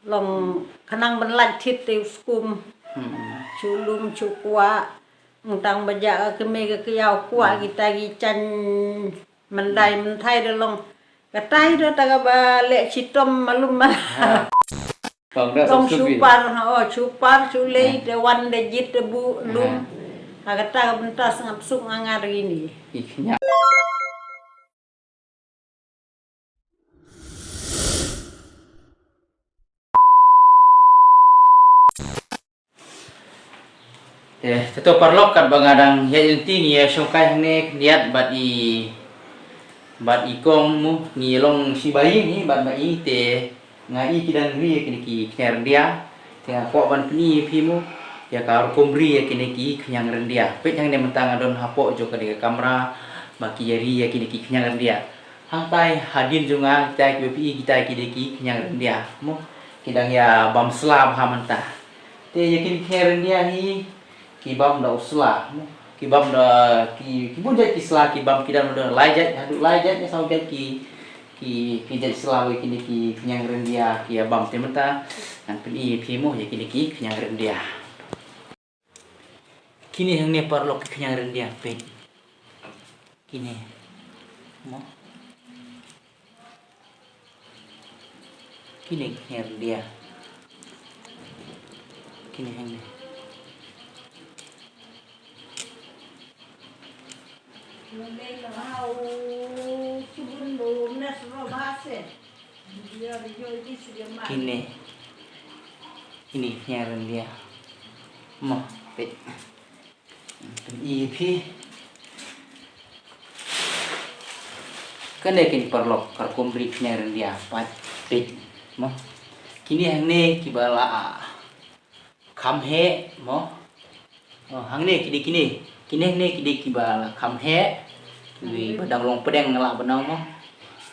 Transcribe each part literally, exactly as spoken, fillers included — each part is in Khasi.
Long khnang ban lait thied te u skum. Shu lum shu kwah. Tang ba jah ka kmie ka kjia u kwah kita ki jaiñ myndai mynthai da long. Kata hi da ta kaba leh shitom malum ma. Long shu par, ha, oh, shu par shu lei te wan da jied te buh lum. Ha kata ka bynta sngap suk nga ngar ïa kine. Te, te to paralok, katba nga dang ïaid lynti ngi ïa shongkai hangne khyndiat bad i, bad i kong mo, ngi long shi ba ïing hi bad ma i te nga i ki dang ri ïa kine ki khñiang ryndia. Te nga kwah ban pyni ïa phi mo ïa ka rukom ri ïa kine ki khñiang ryndia. Peit hangne mynta nga don hapoh jong kane ka kamra ba ki ïa ri ïa kine ki khñiang ryndia. Hangtai hadien jong nga kita kiba phi i kita ki dei ki khñiang ryndia mo. Ki dang ïa bam sla bha mynta. Te ïa kine ki khñiang ryndia hi ki bam da u sla mo. Ki bam da ki, ki bun jait ki sla ki bam, ki dang da lai jait haduh lai jait ne saw jait ki, ki, ki jait sla wei kine ki khñiang ryndia ki ïa bam. Te mynta ngan pyni ïa phi mo ïa kine ki khñiang ryndia. Kine hangne paralok ki khñiang ryndia, peit. Kine. Mo. Kine khñiang ryndia. Kine hangne. Kine. Kine khñiang ryndia. Mo, peit. Ïa phi. Kane kine paralok ka rukom ri khñiang ryndia pat, peit. Mo. Kine hangne kiba la kham heh mo. Oh, hangne ki dei kine. Kine hangne ki dei kiba la kham heh. Kiba dang long pdeng nga lah ban ong mo.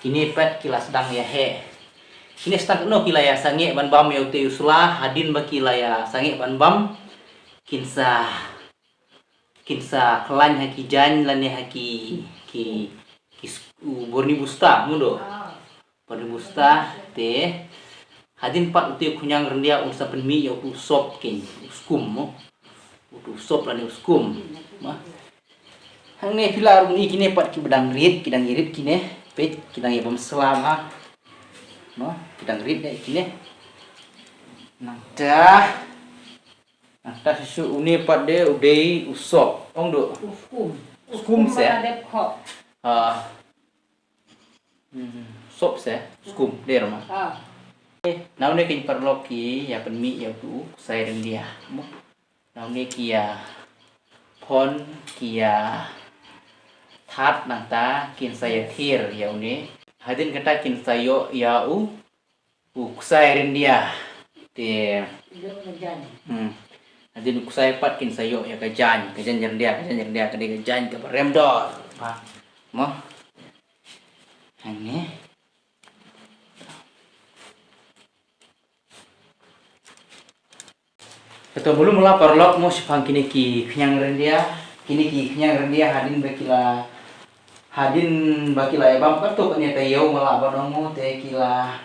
Kine pat ki la sdang ïa heh. Kine sdang katno ki la ïa sangeh ban bam ïa utei u sla, hadien ba ki la ïa sangeh ban bam. Kin sa Kin sa khlaiñ ha ki jaiñ lane ha ki, ki, ki s-, u borni busta, mut do. Borni busta, te. Hadien pat utei u khñiang ryndia un sa pynmih ïa utu u sop keiñ, u skum mo. Utu u sop lane u skum. Mo. Hangne phi lah ruh ïohi kine pat kiba dang rit, ki dang ïa rit kine, peit, ki dang ïa bam sla bha. Mo, ki dang rit de kine. Nangta. Nangta shisha une pat de u dei u sop. Ong do. U skum. U skum se. Skum ma dep khop. Ah. Hmm, sop se. Skum de rama. Ah. Na une keiñ paralok ki ïa pynmih ïa utu u ksai ryndia. Mo. Na une ki ïa phon ki ïa that nangta kin sa ïa thier ïa une. Hadien kata kin sa ïoh ïa u U ksai ryndia. Te. Hmm. Hadien u ksai pat kin sa ïoh ïa ka jaiñ, ka jaiñ ryndia, ka jaiñ ryndia, ka dei ka jaiñ kaba rem dor. Ba. Mo. Hangne. Kato bulu mula paralok mo shaphang kine ki khñiang ryndia, kine ki khñiang ryndia hadien ba ki la, hadien ba ki la ïa bam kato kane taïew mala ba nong mo te ki la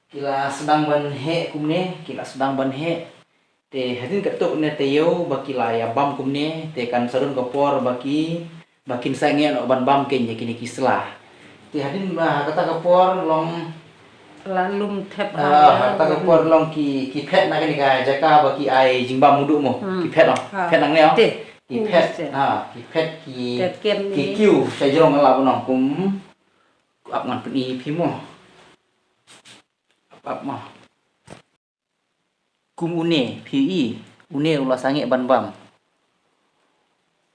Ki la sdang ban heh kumne, ki la sdang ban heh. Te hadien katto katne taïew ba ki la ïa bam kumne, te kan sa don ka por ba ki, ba kin sa ngeit noh ban bam keiñ ïa kine ki sla. Te hadien ba ha kata ka por long, la lum thep, ah, ha kata ka por long ki, ki phet na kane ka jaka ba ki ai jingbam mudui mo. Hmm. Ki phet noh. Ha. Phet nangne oh. Te. Ki phet. Ha, ki phet ki, ki kiew sha jrong la ba nong kum. Ap ngan pyni phi mo. Ap, ap mo. Kum une, phi i, une u la sangeh ban bam.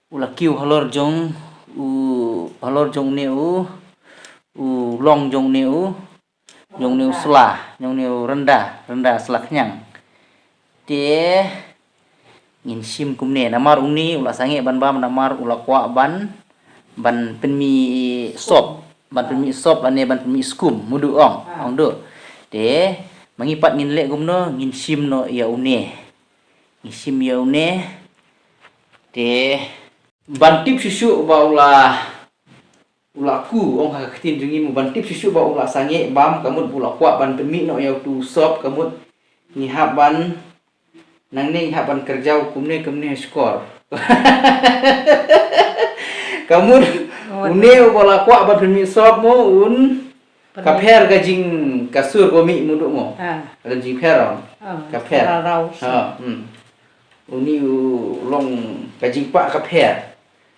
U la kiew halor jong, u, halor jong une u, u long jong une u, jong une u sla, jong une u rynda, rynda sla khñiang. Te, Ngin shim kumne, namar une u la sangeh ban bam, namar u la kwah ban, ban pynmih sop, ban pynmih sop lane ban pynmih skum, mudui ong, ong do. Te, ma ngi pat ngin leh kumno, ngin shim noh ïa une. Ngin shim ïa une. Te, ban tip shuh shuh ba u la u la ku, ong ha ka ktien jong ngi mo, ban tip shuh shuh ba u la sangeh bam, ka mut ba u la kwah ban pynmih noh ïa utu u sop, ka mut ngi hap ban, nangne ngi hap ban kyrjaw kumne kumne shkor. Ka mut une uba la kwah ban pynmih sop mo, un ka pher ka jing, ka sur ka mih mo, duh mo. Ah. Ka jingpher, ong. Ah, ka pher. Ka raraw. Ha, hmm. Une u long ka jingpah ka pher.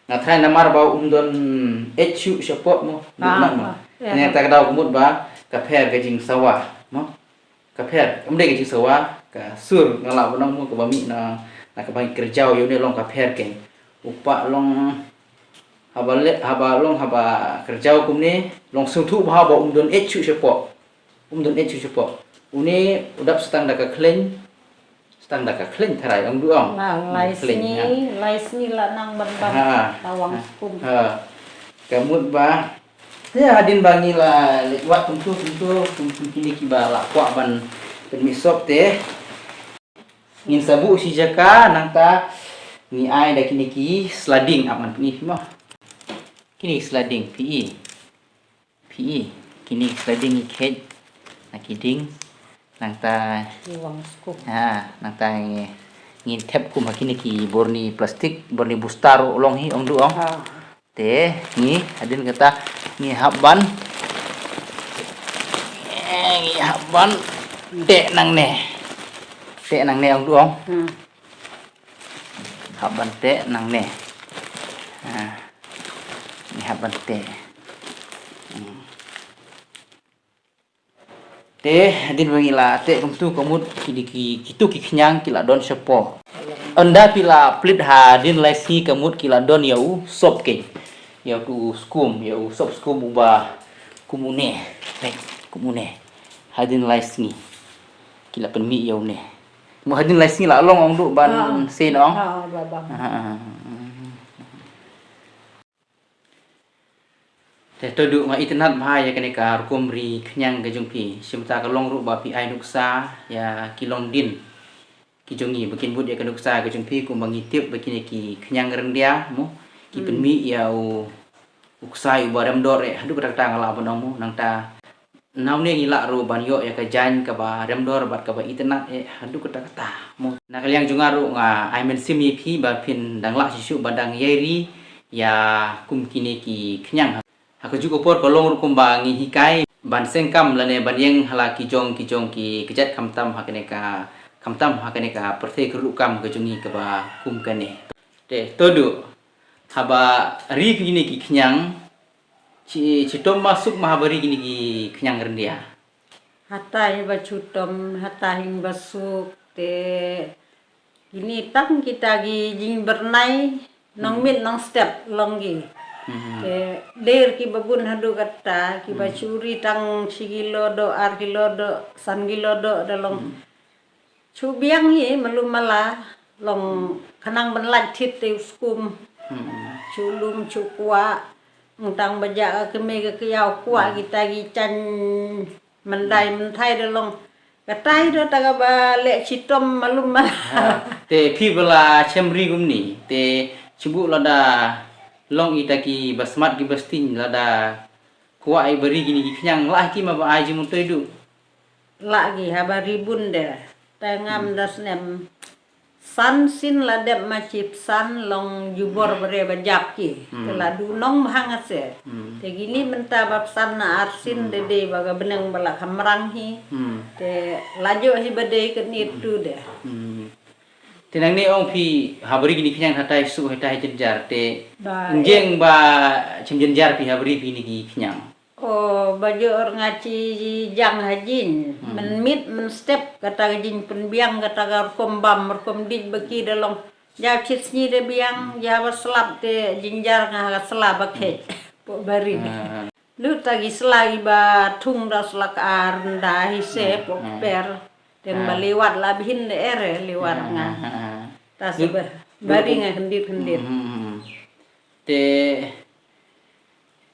Nga tharai namar ba um don eit shuh shapoh mo. Duh mo. Ah, ah. Ïa. Nangta ka daw ka mut ba ka pher ka jingsawa mo. Ka pher, ym dei ka jingsawa, ka sur nga lah ban ong mo, kaba mih na, na kaba ngi kyrjaw ïa une long ka pher keiñ. U pah long haba leh, haba long haba kyrjaw kumne, long sngewthuh bha ba um don eit shuh shapoh. Um don eit shuh shapoh. Une u dap sa tang da ka khleiñ, sa tang da ka khleiñ tharai, ong duh ong. Lai sngi, lai sngi la nang ban ban. Ha. Tawang skum. Ha. Ka mut ba, te hadien ba ngi la leit wad kumtu kumtu, kum, kum kine kiba la kwah ban pynmih sop te, ngin sa buh shi jaka, nangta ngi ai da kine ki sliding, ap ngan pyni phi mo. Kine ki sliding, phi i. Phi i, kine ki sliding ngi kheit na ki ding, nangta, ha, nangta ngi, ngin thep kum ha kine ki borni plastik, borni busta ruh long hi, ong duh ong. Ha. Te ngi hadien kata ngi hap ban, eh, ngi hap ban teh nangne. Teh nangne, ong duh ong. Hmm. Hap ban teh nangne. Ha. Ngi hap ban teh. Hmm. Te hadien ba ngi la teh kumtu ka mut ki dei ki, kitu ki khñiang ki la don shapoh. Ynda phi la plie hadien lai sngi ka mut ki la don ïa u sop keiñ. Ïa utu u skum, ïa u sop skum uba kum une. Peit, kum une. Hadien lai sngi ki la pynmih ïa une. Mo hadien lai sngi la long, ong duh ban sien ong. Ha, ba bang. Ha, ha, ha. Te to duh, nga itynnad bha ïa kane ka rukom ri khñiang ka jong phi. Shim ta ka long ruh ba phi ai nuksa ïa ki longdien ki jong ngi ba kin bud ïa ka nuksa ka jong phi, kumba ngi tip ba kine ki khñiang ryndia mo, ki pynmih ïa u, u ksai uba rem dor eh, haduh katta katta nga lah ban ong mo, nangta namne ngi lah ruh ban ïoh ïa ka jaiñ kaba rem dor bad kaba itynnad eh haduh katta katta mo. Na ka liang jong nga ruh nga ai mynsiem ïa phi ba phin dang lah shisha ba dang ïai ri ïa kum kine ki khñiang. Ha kajuh ka por ka long ruh kumba ngi hikai ban seng kam lane ban ïeng ha la ki jong, ki jong ki kjat khamtam ha kane ka, khamtam ha kane ka pyrthei kyrduh kam ka jong ngi kaba kum kane. Te to duh, haba ri phi kine ki khñiang, shi, shitom ma suk ma haba ri kine ki khñiang ryndia? Hata hi ba shitom, hata hi ba suk, te kine tang kita ki jingbyrnai nongmit nongstep long ki. Hmm. Te der kiba bun haduh katta, kiba shu ri tang shi kilo doh, ar kilo doh, san kilo doh da long. Hmm. Shu biang hi malu mala, long khnang ban lait thied te u skum. Hmm. Shu lum, shu kwah, tang ba jah ka kmie ka kjaw kwah kita ki jaiñ myndai mynthai da long. Katai da ta kaba leh shitom malu mala. Ha. Te phi ba la shem ri kumne, te shu buh lada long ita kiba smat kiba sting, lada kwah ai ba ri kine ki khñiang, lah ki ma ba ai jingmyntoi duh? Lah ki, haba ri bun de. Te ngam da snem san sien la dep ma shiphew san long jubor ba re ba jap ki. Hmm. Te la du nong bha nga se. Hmm. Te kine mynta ba phew san na ar sien de dei ba ka bneng ba la khamrang hi. Hmm. Te la jooh hi ba dei kane tu de. Hmm. Te nangne ong phi haba ri kine ki khñiang hatai suk hatai jynjar te. Ba, ynjeng ba shem jynjar phi haba ri phi kine ki khñiang? O, ba jooh nga shi jang ha jing. Hmm. Mynmiet mynstep kata ka jingpynbiang, kata ka rukom bam rukom dih ba ki da long. Jaw shit sngi da biang, jaw ba slap te jynjar nga ha ka sla ba kheit. Pok ba ri. Ah. Lut ta ki sla kiba thung da sla ka ar nda hi se pok per. Teng ba liwat la bhin de ere liwat nga. Ta se ba bari nga khyndiat khyndiat. Hmm. Te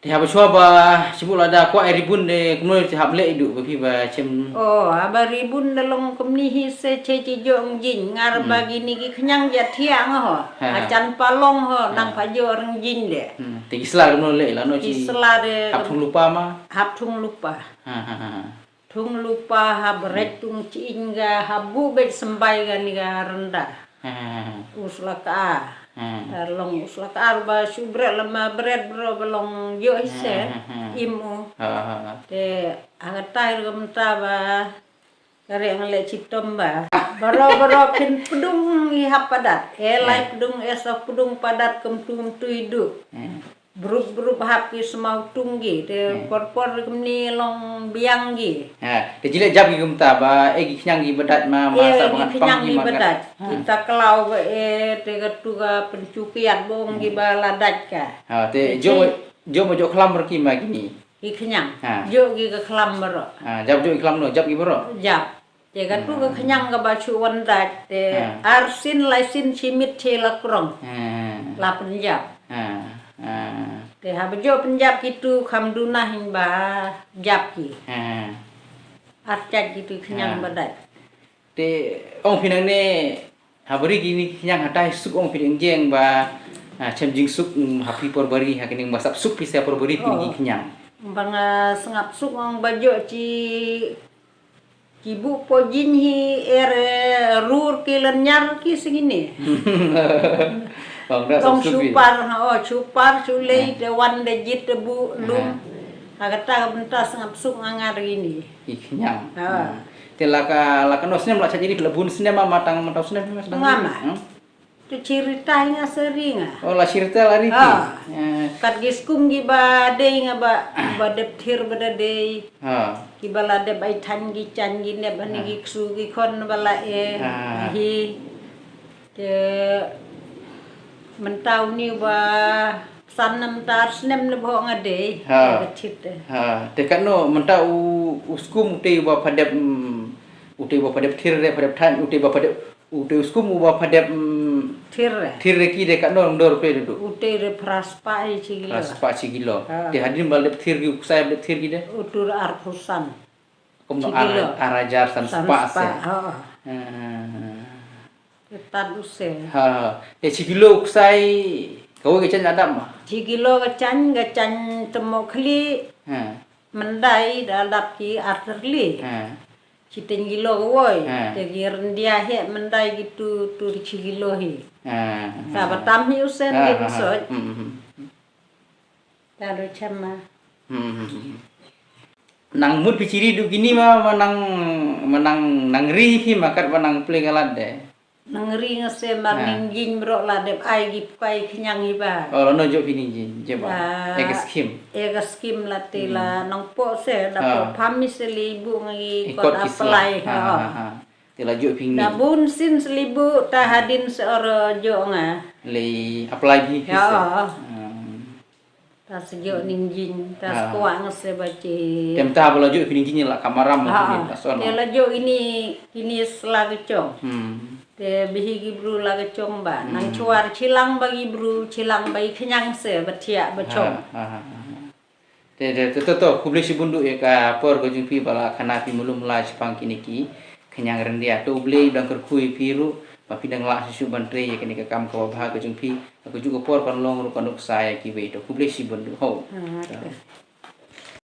Te haba shuwa ba shim u lada kwah ai ribun de kumno te hap leh i du ba phi ba shim. Oh, haba ribun da long kumne hi se che chi jong jin ngar ba gini ki khñiang ja thiang ho. Ha, ha. Achan palong ho nang pha jo reng jin de. Hmm. Te ki sla kumno leh la no ki chi sla de hap thung lupa ma. Hap thung lupa. Ha, ha, ha. Thung lupa ha bret tung chi inga ha bu bet sembai ga ni ga renda. Hmm. Usla ka. Hmm. Long usla ka ba shu bret lama bret bro ba long yo ise. Hmm. Imu. Ha, ha, ha. Te aga tai ga menta ba kare ngle chitom ba. Bro bro pin pdung i hap padat. E lai pdung e sa pdung padat kem tum tu idu. Hmm. Brup brup hap ki smaw tung gi te por por kumni long biang gi. Ha, te jile jap gi kumta ba e gi khñiang gi badat ma ma sa ba ngat pang gi ma badat. Kita klau ba e te ga tu ga penchukiat bong gi ba ladat ka. Ha, te jo jo mo jo khlam ber ki ma gi ni. Gi khñiang. Ha. Jo gi ga khlam bro. Ha, jap jo gi khlam no, jap gi bro. Jap. Te katu ka khñiang kaba shu wan dait te ar sin lai sin shi mit che la krong. La pynjap. Te haba jop pynjap kitu kham duna hin ba jap ki. Ar chait kitu khñiang ba dait. Te ong phi nangne haba ri kini khñiang hatai suk ong phi ding jeng ba chem jing suk ha phi por bari ha kini ba sap suk phi se por bari phi kini khñiang. Ba nga sngap suk ong ba jop chi Ki bu po jin hi er rur ki len nyar ki singini. Long da long suk suk bi. Chupar ha o chupar chulei te wan de jit te bu lum. Ha kata ka benta sngap suk ngangar ini. Ki khñiang. Ha. Te la ka la ka no snem la cha jiri la bun snem ma tang ma tau snem ma snem. Ngama. Tu cerita nga sering ah. Oh, la cerita la Riki. Ha. Kat gi skum gi ba dei nga ba ba dep thir ba da dei. Ha. Ki ba la dep ai than gi chan gi nep ani gi ksu gi khon ba la e. Ha. Hi. Te mentau ni ba san nam tar snem ne bo nga dei. Ha. Ba thit. Ha. Te kat no mentau u skum te ba padep u te ba padep thir de padep than u te ba padep U te u skum u ba padep. Thir re. Thir re ki de ka nor ndor pe du. U te re phra spah hi chi kilo. Phra spah chi kilo. Te hadin ba dep thir ki u ksai dep thir ki de. U tur ar phusan. Kum no ar hajar san spah se. Ha. Tad u se. Ha. Te chi kilo u ksai ka wei ka chan adam ma. Chi kilo ka chan ka chan temo khli. Ha. Mendai da dap ki ar terli. Ha. Chiteng kilo woi, te ki rendia he mendai gitu tu chi kilo hi. Sa batam hi usen ki besoj. Lalu chama. Nang mut pichiri du kini ma manang manang nang ri hi makat manang pleng alat de. Nang ring se mar ning jin bro la dep ai gi pukai khñiang hi ba. Oh, no jo phi ning jin je ba. Ek skim. Ek skim la te la nong po se da po pami se li bu ngi kot apply ha. Te la jo phi ning. Da bun sin se li bu ta hadin se oro jo nga. Li apply bi phi se. Ta sejok ning jin ta sekuat ngese baci. Tem ta bala juk pini jin la kamaram mungkin ta son. Te la juk ini ini sela kecong. Te bihi gibru la kecong ba nang chuar chilang bagi bru chilang bagi kenyang se batiak bacong. Te te te to kuble si bundu ya ka por ko jumpi bala kana pi mulum la chipang kini ki. Kynjang ryndia to U Blei u dang kyrkhu ïa phi ruh ba phi dang lah shuh shuh ban trei ïa kane ka kam kaba bha ka jong phi. Ka juh ka por kan long ruh ka nuksa ïa kiwei to. Khublei shibun ruh ho.